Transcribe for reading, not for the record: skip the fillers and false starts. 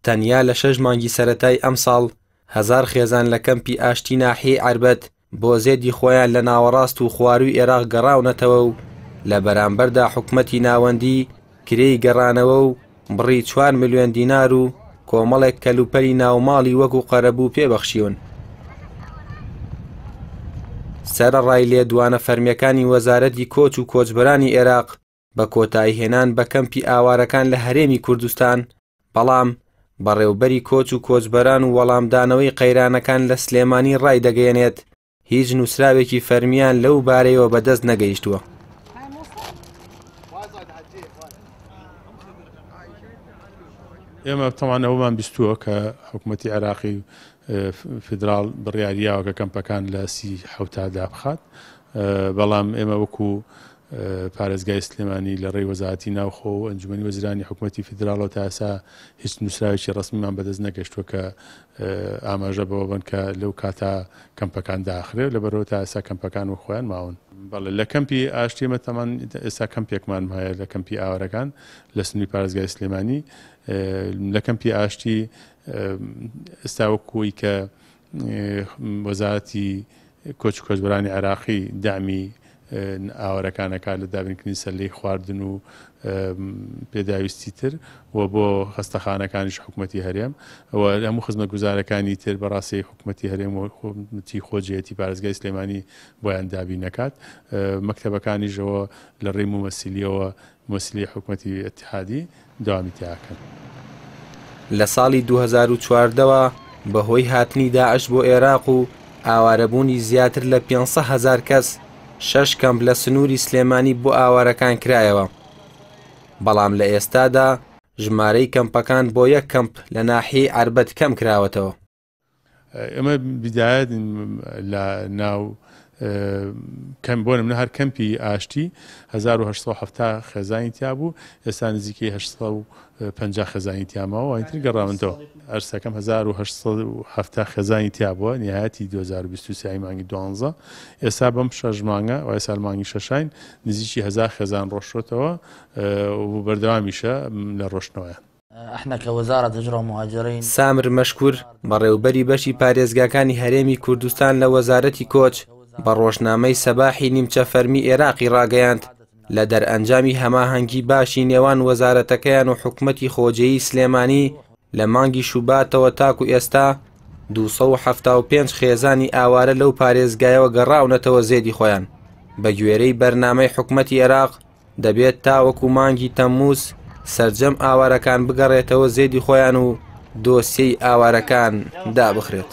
تەنیا لە شەش مانگی سەرەتای ئەمساڵ هەزار خێزان لە کەمپی ئاشتی ناحیەی عەربەت بۆ زێدی خۆیان لە ناوەڕاست و خوارووی ئێراق گەڕاونەتەوە و لە بەرامبەردا حکومەتی ناوەندی کرێی گەڕانەوە و بڕی چوار ملیۆن دینار و کۆمەڵێک کەلوپەلی ناوماڵی وەکو قەرەبوو پێ بەخشیون. سەرەڕای لێدوانە فەرمییەکانی وەزارەتی کۆچ و کۆچبەرانی ئێراق بە کۆتاییهێنان بە کەمپی ئاوارەکان لە هەرێمی کوردستان، بەڵام بەڕێوبەری کۆچ و کۆچبەران و وەڵامدانەوەی قەیرانەکان لە سلێمانی ڕایدەگەیەنێت، هیچ نووسراوێکی فەرمییان لەو بارەیەوە بەدەست نەگەیشتووە. ئێمە تەوان ئەوەمان بیستووە کە حکوومەتی عێراقی فیدراڵ بڕیاری یاوە کە کەمپەکان لە سی حوتا دابخات بەڵام ئێمە وەکو پارێزگای سلێمانی لە ڕێی وەزارەتی ناوخۆ و ئەنجومەنی وەزیرانی حکوومەتی فیدراڵەوە تا ئێستا هیچ نووسراوێکی ڕەسمیمان بەدەست نەگەشتووە کە ئاماژە بەوە بن کە لەو کاتە کەمپەکان داخرێ و لەبەرەوە تا ئێستا کەمپەکان وەک خۆیان ماون. بەڵێ لە کەمپی ئاشتی ئێمە تەمان ئێستا کەمپێکمان هەیە لە کەمپی ئاوارەکان لە سنووری پارێزگای سلێمانی لە کەمپی ئاشتی ئێستا وەکوی کە وەزارەتی کۆچ و کۆچبەرانی عێراقی دەعمی ئاوارەکان ئەکات لە دابینکردنی سەلەی خواردن و پێداویستی تر و بۆ خەستەخانەکانیش حکومەتی هەرێم و هەموو خزمەتگوزارەکانی تر بەڕاستی حکومەتی هەرێم و حکومەتی خۆجێتی پارێزگای سلێمانی بۆیان دابین نەکات مەکتەبەکانیشەوە لە ڕێی مومەسیلیەوە مومەسیلی حکومەتی ئیتیحادی دەوامی تیا ئەکەن. لە ساڵی 2014 وە بەهۆی هاتنی داعش بۆ ئێراق و ئاوارەبوونی زیاتر لە 500 هەزار کەس، شەش کەمپ لە سنووری سلێمانی بۆ ئاوارەکان کرایەوە. بەڵام لە ئێستادا ژمارەی کەمپەکان بۆ یەک کەمپ لە ناحیەی عەربەت کەم کراوەتەوە. ئێمە بیدایەت لە ناو کەم بۆ نمونە هەر کەمپی ئاشتی 1970 خێزانی تیا بوو ئێستا نزیکەی 850 خێزانی تیا ماوە ئەوانی تر گەڕاونەتەوە ئەرسەکەم 1970 خێزانی تیا بووە نهایەتی 2023 مانگی دوانزە ئێستا بەم شەش مانگە وای سال مانگی شەشاین نزیکی هەزار خێزان ڕۆشتۆتەوە و بەردەوامیشە لە ڕۆشتنەوەیان. سامر مەشکور، بەڕێوبەری بەشی پارێزگاکانی هەرێمی کوردستان لە وەزارەتی کۆچ، بە ڕۆژنامەی سەباحی نیمچە فەرمی ئێراقی ڕاگەیاند، لە دەرئەنجامی هەماهەنگی باشی نێوان وەزارەتەکەیان و حکومەتی خۆجێیی سلێمانی لە مانگی شوباتەوە تاکو ئێستا 275 خێزانی ئاوارە لەو پارێزگایەوە گەڕاونەتەوە زێدی خۆیان. بەگوێرەی بەرنامەی حکومەتی ئێراق، دەبێت تاوەکو مانگی تەمموز سەرجەم ئاوارەکان بگەڕێتەوە زێدی خۆیان و دۆسیەی ئاوارەکان دابخرێت.